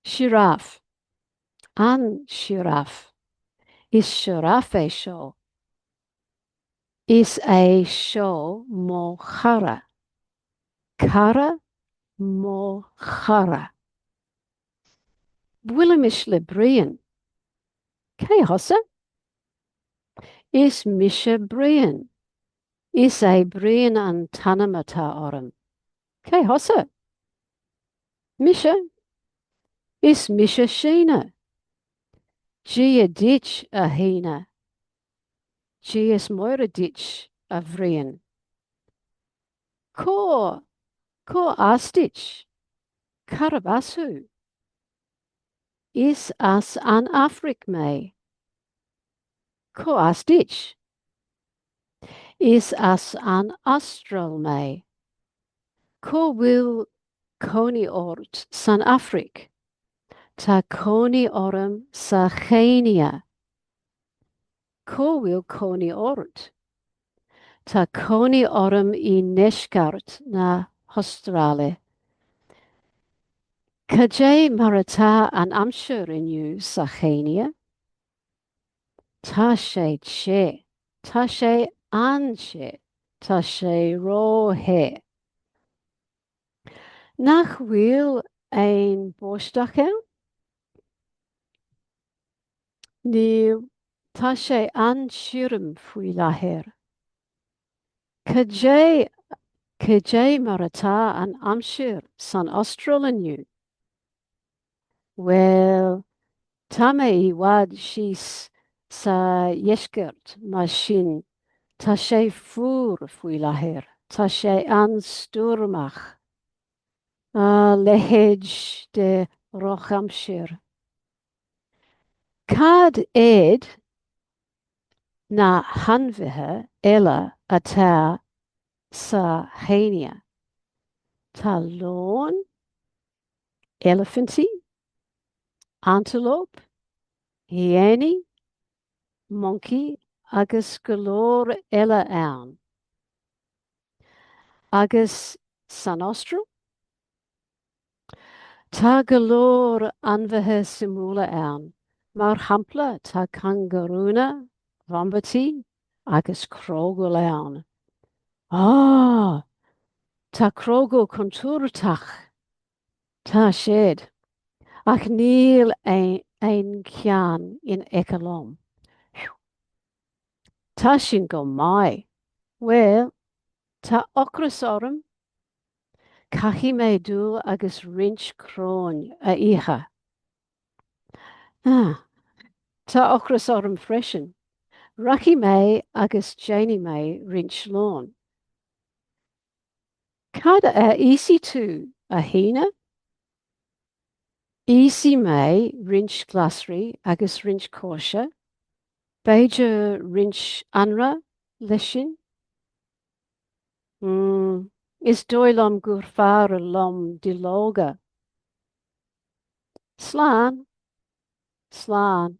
Sioráf. An sioráf. Is sioráf é seo. Is é seo mo chara. Cara mo chara. Buailimis le Brian. Cé thusa? Is mise Brian. Is é Brian an t-ainm atá orm. Cé thusa? Mise? Is mise Síne. Dia duit, a Shíne. Dia is Muire duit, a Bhriain. Cá, cá as duit? Cárb as thú? Is as an Afraic mé. Cá as duit? Is as an Astráil mé. Cá bhfuil cónaí ort san Afraic? Tá cónaí orm sa Chéinia. Cá bhfuil cónaí ort? Tá cónaí orm i ndeisceart na hAstráile. Cad é mar atá an aimsir inniu sa Chéinia? Tá sé te. Tá sé an-te. Tá sé ró-the. Nach bhfuil aon bháisteach ann? Níl, tá sé an-tirim faoi láthair. Cad é, cad é mar atá an aimsir san Astráil inniu? Bhuel, tá mé i bhfad síos sa dheisceart, mar sin tá sé fuar faoi láthair. Tá sé an-stoirmeach. A leithéid de dhrochaimsir. Cad iad na hainmhithe eile atá sa Chéinia? Tá leoin, eilifintí, antalóip, hiéanaí, moncaí agus go leor eile ann. Agus san Astráil? Tá go leor ainmhithe suimiúla ann. Mar shampla, tá cangarúnna, vombaití agus crogaill ann. Á! Tá crogaill contúirteach! Tá siad. Ach níl aon cheann in aice liom. Phew. Tá sin go maith. Bhuel, tá ocras orm. Caithfidh mé dul agus roinnt cróin a ithe. Ah. Tá ocras orm freisin. Rachaidh mé agus déanfaidh mé roinnt lóin. Cad a íosfaidh tú, a Shíne? Íosfaidh mé roinnt glasraí agus roinnt cáise, b'fhéidir roinnt anraith leis sin? Mm, is dóigh liom gur fearr liom duilleoga. Slán! Slán!